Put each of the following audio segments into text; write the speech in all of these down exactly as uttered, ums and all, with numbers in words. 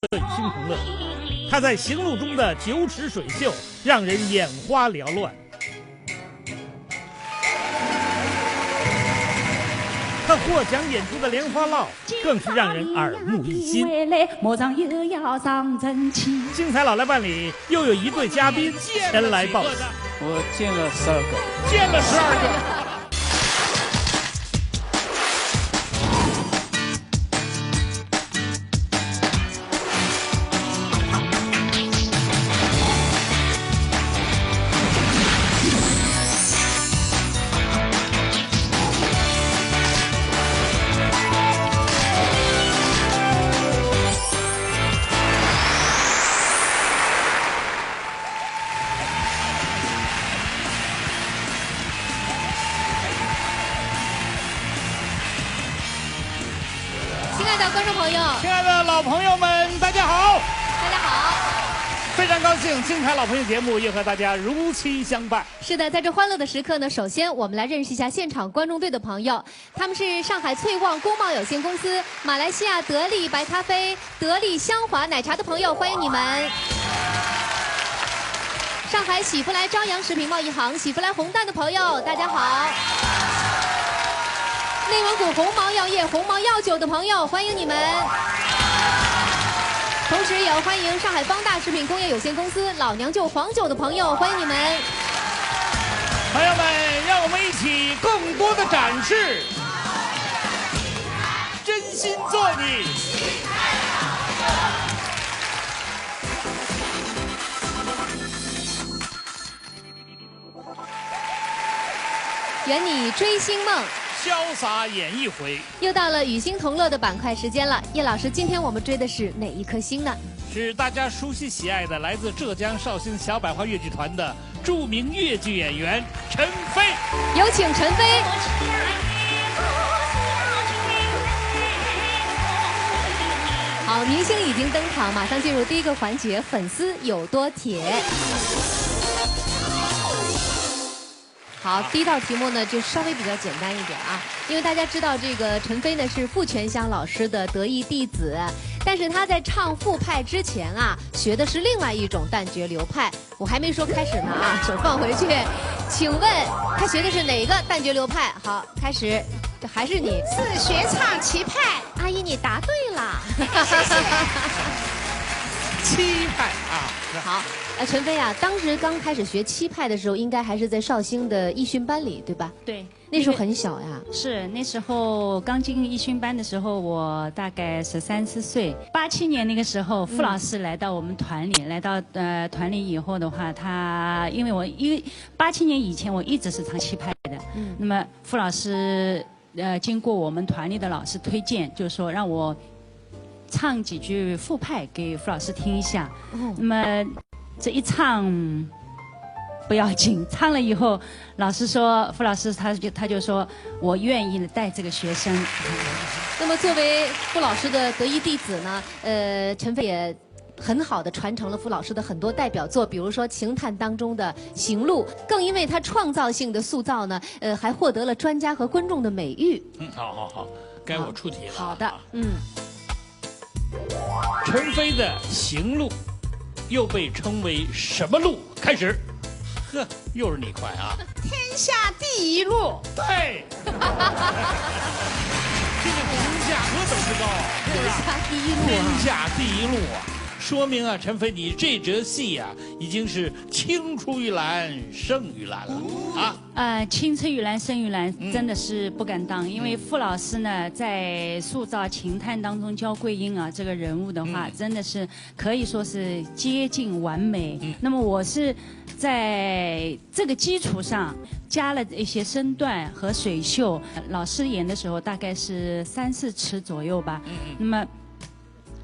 对与腥同乐。他在《行路》中的九尺水袖，让人眼花缭乱。他获奖演出的《莲花落》更是让人耳目一新。精彩老来伴里又有一对嘉宾前来报喜。我见了十二个。见了十二个。 亲爱的观众朋友，亲爱的老朋友们，大家好！大家好。非常高兴，精彩老朋友节目又和大家如期相伴。是的，在这欢乐的时刻呢，首先我们来认识一下现场观众队的朋友，他们是上海翠旺工贸有限公司、马来西亚得力白咖啡、得力香华奶茶的朋友，欢迎你们。上海喜福来朝阳食品贸易行、喜福来红蛋的朋友，大家好。内蒙古鸿茅药业、鸿茅药酒的朋友，欢迎你们。同时也要欢迎上海方大食品工业有限公司老娘舅黄酒的朋友，欢迎你们。朋友们，让我们一起更多的展示真心做你。 圆你追星梦，潇洒演艺回。又到了与星同乐的板块时间了。叶老师，今天我们追的是哪一颗星呢？是大家熟悉喜爱的来自浙江绍兴小百花越剧团的著名越剧演员陈飞。有请陈飞。好，明星已经登场，马上进入第一个环节，粉丝有多铁。 好，第一道题目呢就稍微比较简单一点啊，因为大家知道这个陈飞呢是傅全香老师的得意弟子，但是他在唱傅派之前啊，学的是另外一种旦角流派。我还没说开始呢啊，手放回去。请问他学的是哪个旦角流派？好，开始，还是你？是学唱齐派。阿姨，你答对了。谢谢。齐派啊，好，呃，陈飞啊，当时刚开始学齐派的时候，应该还是在绍兴的艺训班里，对吧？对，那时候很小呀。是那时候刚进艺训班的时候，我大概十三四岁。八七年那个时候，傅老师来到我们团里，来到呃团里以后的话，他因为我因为八七年以前我一直是唱齐派的，嗯那么傅老师呃经过我们团里的老师推荐，就是说让我唱几句傅派给傅老师听一下。哦那么这一唱不要紧，唱了以后，老师说，傅老师他就他就说我愿意带这个学生。那么作为傅老师的得意弟子呢，呃，陈飞也很好的传承了傅老师的很多代表作，比如说《情探》当中的《行路》，更因为他创造性的塑造呢，呃，还获得了专家和观众的美誉。嗯，好好好，该我出题了。好的啊，嗯，陈飞的《行路》又被称为什么路？开始。呵，又是你快啊！天下第一路。对，这个评价何等之高啊，是不是啊？天下第一路啊。天下第一路啊，说明啊，陈飞你这折戏啊，已经是青出于蓝胜于蓝了啊。呃，青出于蓝胜于蓝嗯真的是不敢当，因为傅老师呢，在塑造《情探》当中焦桂英啊这个人物的话，嗯真的是可以说是接近完美。嗯那么我是在这个基础上加了一些身段和水袖，老师演的时候大概是三四尺左右吧。嗯那么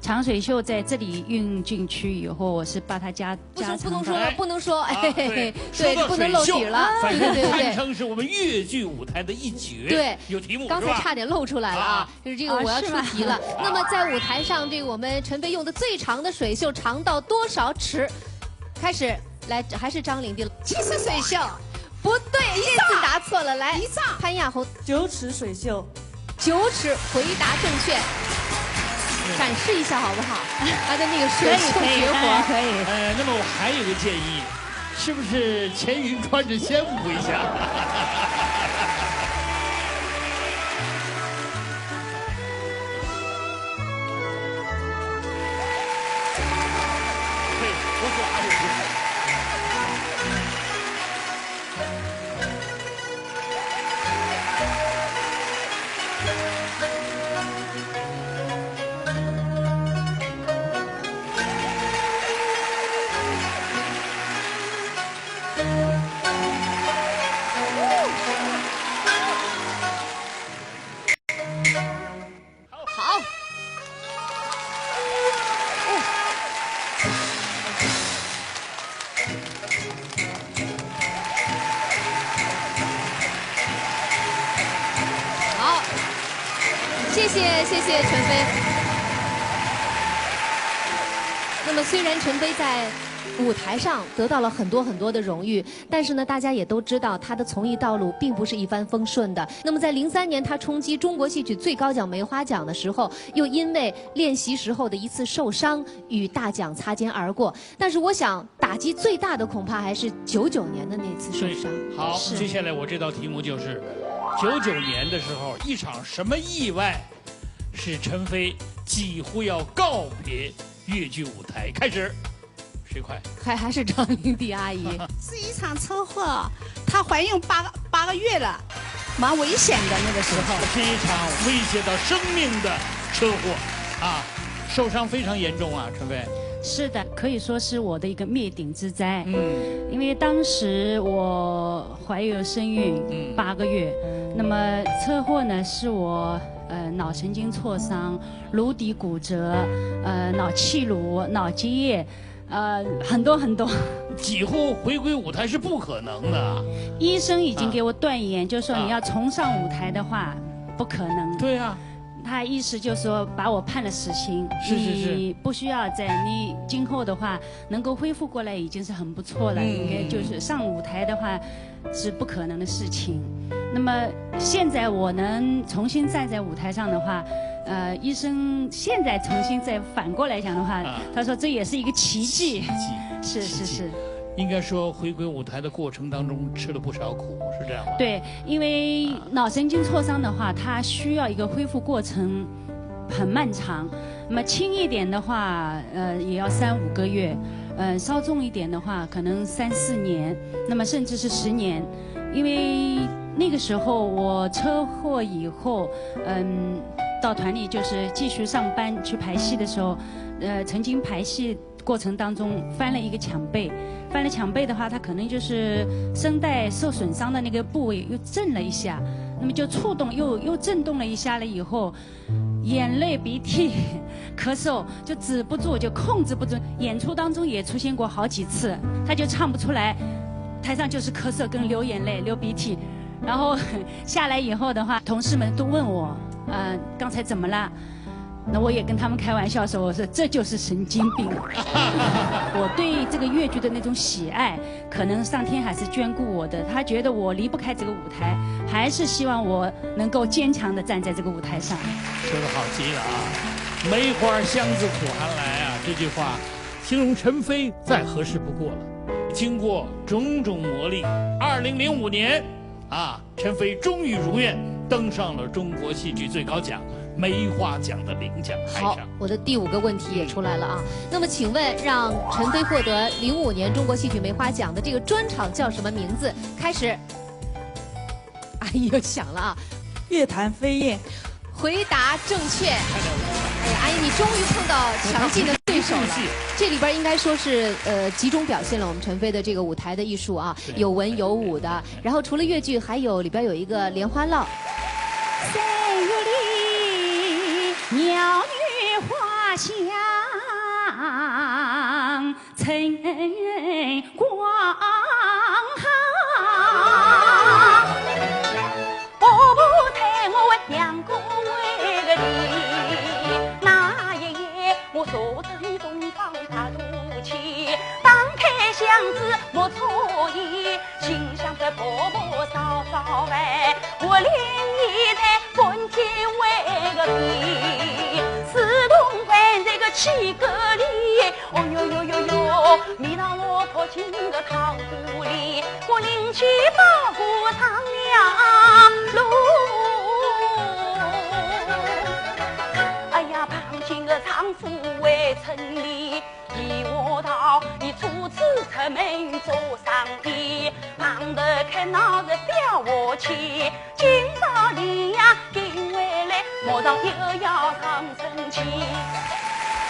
长水袖在这里运进去以后，我是把它加不说加长到不能说了，不能说，啊嘿嘿嘿，对，对，不能露底了，说到水袖反正堪对对对对。称是我们越剧舞台的一绝，对有题目，刚才是吧差点露出来了啊！啊就是这个我要出题了。那么在舞台上，这个我们陈飞用的最长的水袖长到多少尺？开始，来，还是张琳的。七尺水袖，不对，这次答错了。来，一丈潘亚红，九尺水袖，九尺，回答正确。对，展示一下好不好？他的那个水袖绝活。可以，可以，当然可以。呃，那么我还有个建议，是不是钱云穿着先舞一下？可以，不错，还是不错。谢谢谢谢陈飞。那么虽然陈飞在舞台上得到了很多很多的荣誉，但是呢，大家也都知道他的从艺道路并不是一帆风顺的。那么在零三年他冲击中国戏曲最高奖梅花奖的时候，又因为练习时候的一次受伤与大奖擦肩而过。但是我想，打击最大的恐怕还是九九年的那次受伤。好，接下来我这道题目就是九九年的时候，一场什么意外，使陈飞几乎要告别越剧舞台？开始，谁快？还还是张云迪阿姨。是一场车祸，她怀孕八个八个月了，蛮危险的那个时候。是一场威胁到生命的车祸啊，受伤非常严重啊，陈飞。是的，可以说是我的一个灭顶之灾。嗯，因为当时我怀有身孕八个月，那么车祸呢是我呃脑神经挫伤、颅底骨折、呃脑气颅、脑积液，呃很多很多。几乎回归舞台是不可能的啊。医生已经给我断言，就是说你要重上舞台的话，不可能。对啊。他意思就是说把我判了死刑，是是是。你不需要再，你今后的话能够恢复过来已经是很不错了，嗯应该就是上舞台的话是不可能的事情。那么现在我能重新站在舞台上的话，呃，医生现在重新再反过来讲的话，啊他说这也是一个奇迹。奇迹，是是是。应该说回归舞台的过程当中吃了不少苦，是这样吗？对，因为脑神经挫伤的话，它需要一个恢复过程很漫长。那么轻一点的话，呃，也要三五个月；呃，稍重一点的话，可能三四年，那么甚至是十年。因为那个时候我车祸以后，嗯，到团里就是继续上班去排戏的时候，呃，曾经排戏过程当中翻了一个墙背，翻了墙背的话，它可能就是声带受损伤的那个部位又震了一下，那么就触动又又震动了一下了以后，眼泪、鼻涕、咳嗽就止不住，就控制不住。演出当中也出现过好几次，他就唱不出来，台上就是咳嗽跟流眼泪、流鼻涕，然后下来以后的话，同事们都问我，呃，刚才怎么了？那我也跟他们开玩笑说，我说这就是神经病。我对这个越剧的那种喜爱，可能上天还是眷顾我的，他觉得我离不开这个舞台，还是希望我能够坚强的站在这个舞台上。说的好极了啊！梅花香自苦寒来啊，这句话形容陈飞再合适不过了。经过种种磨砺，二零零五年啊，陈飞终于如愿登上了中国戏剧最高奖梅花奖的领奖台上。我的第五个问题也出来了啊。那么请问，让陈飞获得零五年中国戏剧梅花奖的这个专场叫什么名字？开始。阿姨又想了啊，《月坛飞燕》。回答正确。哎呀，阿姨，你终于碰到强劲的对手了。这里边应该说是呃集中表现了我们陈飞的这个舞台的艺术啊，有文有武的。然后除了越剧，还有里边有一个莲花落。三月里，鸟语花香。 春光好，婆婆待我两个为个的，那一夜我坐镇东方大肚去，打开箱子莫错意，心想着婆婆烧烧饭，我另一台本金为个的，自动关这个七个里，哦哟哟哟哟，米大罗跑进个桃花里，我领去包裹上了路。哎呀，旁边个丈夫未曾理，一我道，你初次出门做生意，忙得看那个表我去。 今朝你呀，赶回来，马上又要上升去。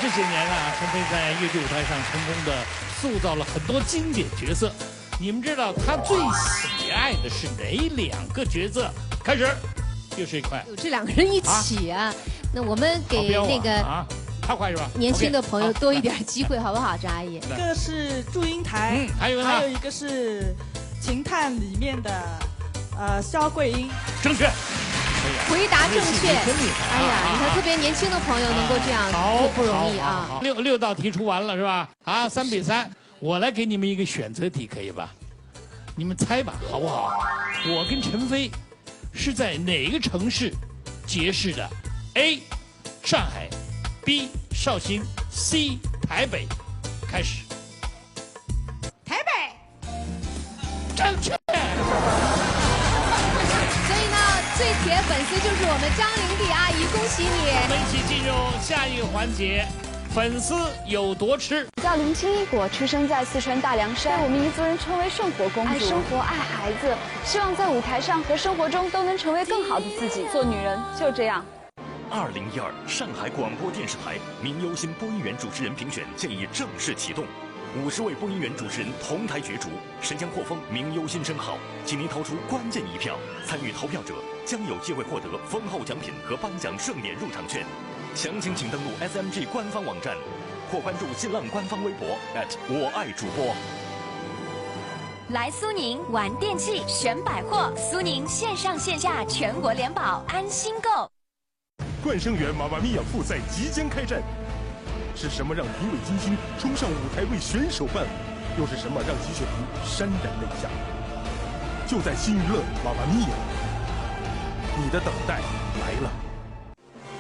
这些年啊，陈飞在越剧舞台上成功的塑造了很多经典角色。你们知道他最喜爱的是哪两个角色？开始，又是一块。这两个人一起啊，那我们给好标啊那个啊，他快是吧？年轻的 OK，朋友好多一点机会，好不好，张阿姨？一个是祝英台，嗯，还有呢？还有一个是《秦探》里面的呃萧桂英。正确。回答正确。真厉害啊！哎呀，你看特别年轻的朋友能够这样，好，不不容易啊。好好好六六道题出完了是吧？啊，三比三，我来给你们一个选择题，可以吧？你们猜吧，好不好？我跟陈飞是在哪个城市结识的？A，上海，B，绍兴，C，台北。开始。台北。正确。所以呢，最铁粉丝就是我们张玲丽阿姨，恭喜你！我们一起进入下一个环节，粉丝有多痴？叫林青一，我出生在四川大凉山。我们彝族人称为圣火公主，爱生活，爱孩子，希望在舞台上和生活中都能成为更好的自己。做女人就这样。二零一二上海广播电视台名优新播音员主持人评选现已正式启动，五十位播音员主持人同台角逐，谁将获封名优新称号？请您投出关键一票，参与投票者将有机会获得丰厚奖品和颁奖盛典入场券。详情请登录 S M G 官方网站，或关注新浪官方微博 at 我爱主播。来苏宁玩电器、选百货，苏宁线上线下全国联保，安心购。冠生园妈妈咪呀复赛即将开战，是什么让评委金星冲上舞台为选手伴舞？又是什么让吉雪萍潸然泪下？就在新娱乐妈妈咪呀，你的等待来了。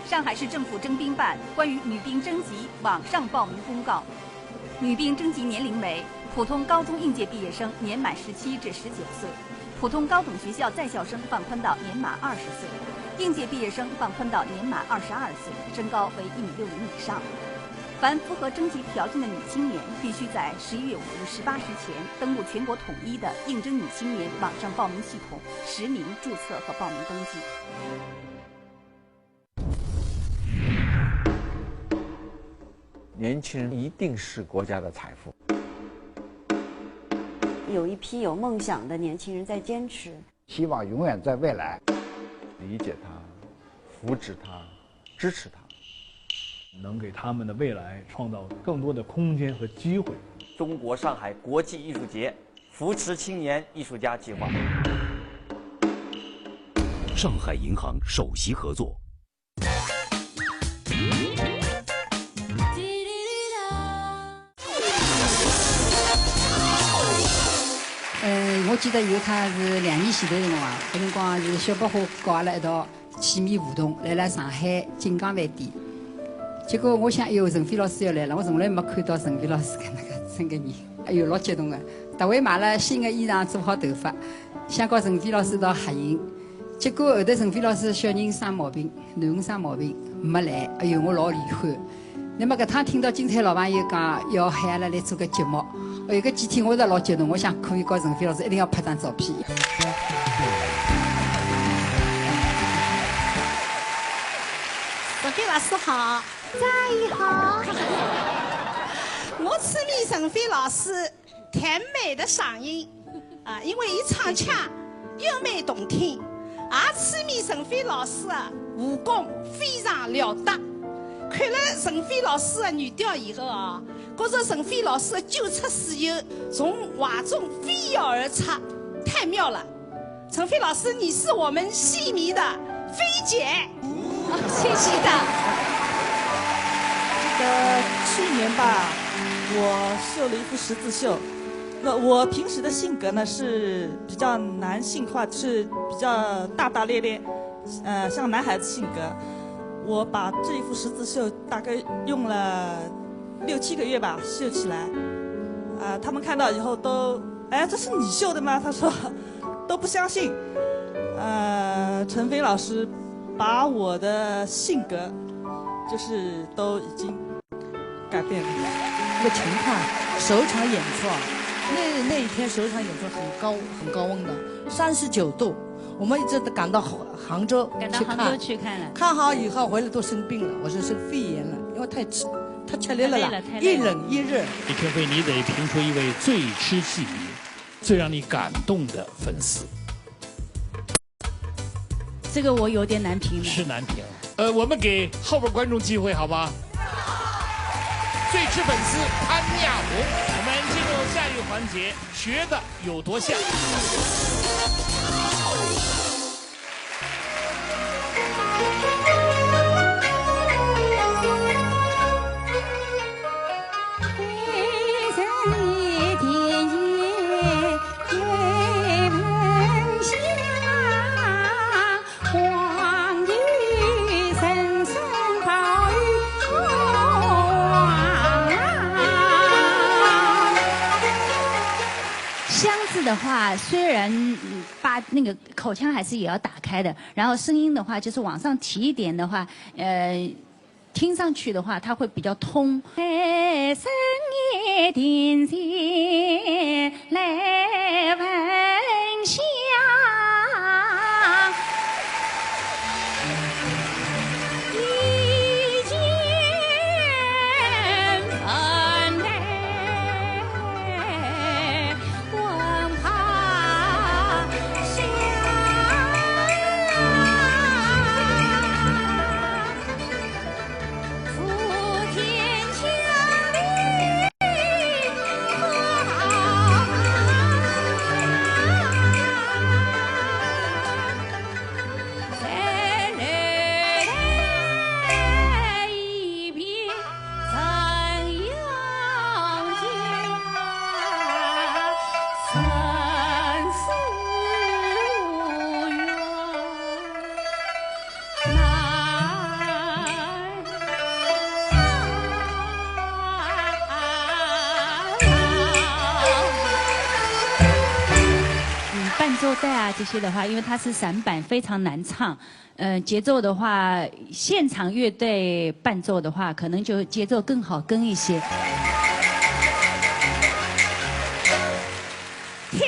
上海市政府征兵办关于女兵征集网上报名公告。女兵征集年龄为普通高中应届毕业生年满十七至十九岁，普通高等学校在校生放宽到年满二十岁，应届毕业生放宽到年满二十二岁，身高为一米六零以上。凡符合征集条件的女青年，必须在十一月五日十八时前登录全国统一的应征女青年网上报名系统，实名注册和报名登记。 年轻人一定是国家的财富。有一批有梦想的年轻人在坚持。希望永远在未来。理解他，扶持他，支持他。能给他们的未来创造更多的空间和机会。中国上海国际艺术节扶持青年艺术家计划。上海银行首席合作。呃，我记得有一趟是两年前头辰光，搿辰光是小百合告阿拉一道去面互动，来了上海锦江饭店。结果我想，哎哟，陈飞老师要来了，我从来没看到陈飞老师搿能介真个人，哎哟，老激动个。特为买了新个衣裳，做好头发，想告陈飞老师一道合影。结果后头陈飞老师小人生毛病，囡儿生毛病，没来，哎哟，我老遗憾。 那么搿趟听到金泰老朋友讲要喊阿拉来做个节目，哎哟，搿几天我侪老激动，我想可以告陈飞老师一定要拍张照片。陈飞老师好，张阿姨好。我痴迷陈飞老师甜美的嗓音。 啊，因为伊唱腔优美动听，也痴迷陈飞老师的武功非常了得。看了陈飞老师的女调以后啊，觉着陈飞老师的九出四右从怀中飞跃而出，太妙了。陈飞老师，你是我们戏迷的菲姐。 谢谢的。这个去年吧，我绣了一幅十字绣。那我平时的性格呢是比较男性化，是比较大大咧咧，呃，像男孩子性格。我把这一幅十字绣大概用了六七个月吧，绣起来。啊，他们看到以后都，“哎，这是你绣的吗？”他说，都不相信。呃，陈飞老师把我的性格，就是都已经改变了。那陈看首场演出啊，那那一天首场演出很高很高温的，三十九度，我们一直赶到杭州赶到杭州去看了。看好以后回来都生病了，我说是肺炎了，因为太吃太吃力了啦，太累了太累了一冷一热。李天飞，你得评出一位最吃戏迷、最让你感动的粉丝。这个我有点难评了。是难评。呃，我们给后边观众机会，好吧？最吃粉丝潘亚红，我们进入下一个环节，学的有多像？箱子的话，虽然嗯把那个口腔还是也要打开的，然后声音的话，就是往上提一点的话，呃，听上去的话，它会比较通。伴奏带啊这些的话，因为它是散板，非常难唱。嗯，节奏的话，现场乐队伴奏的话，可能就节奏更好跟一些。听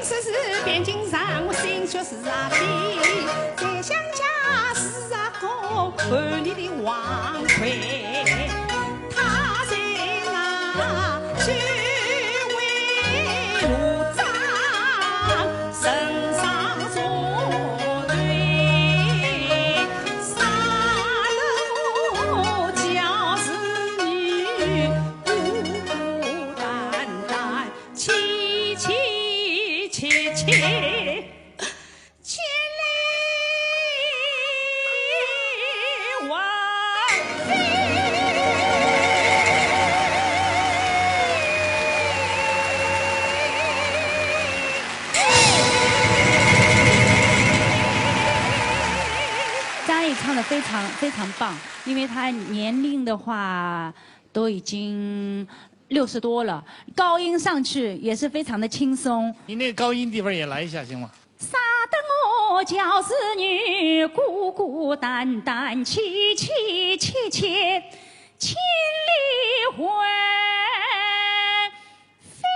说是汴京城，我心却是啊喜，在想家是啊个和你的王魁。 张阿姨唱的非常非常棒，因为她年龄的话都已经六十多了，高音上去也是非常的轻松。你那高音地方也来一下行吗？ 啥得我叫是女，孤孤单单，凄凄切切，千里还飞。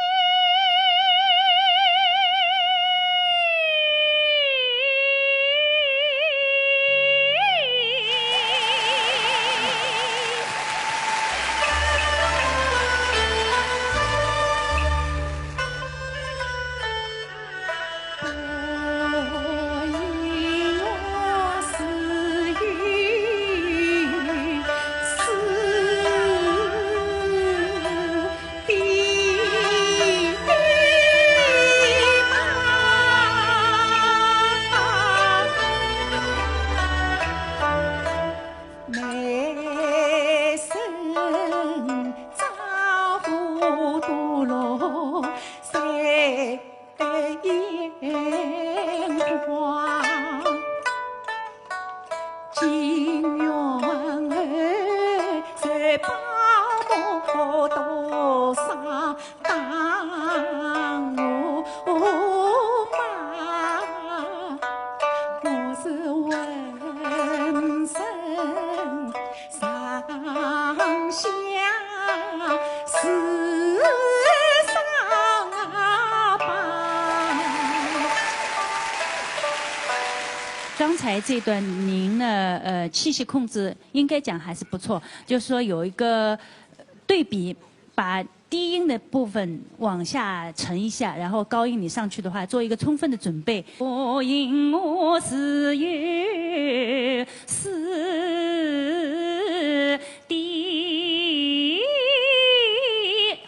刚才这段您呢，呃，气息控制应该讲还是不错，就是说有一个呃对比，把低音的部分往下沉一下，然后高音你上去的话，做一个充分的准备。我音我是有是的，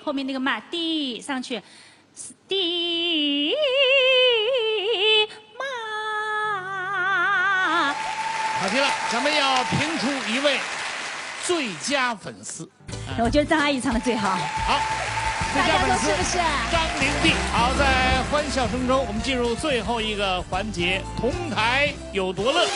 后面那个嘛的上去。 的妈。好极了，咱们要评出一位最佳粉丝。我觉得张阿姨唱的最好。好，最佳粉丝大家都是不是啊张玲俐。好，在欢笑声中，我们进入最后一个环节，同台有多乐。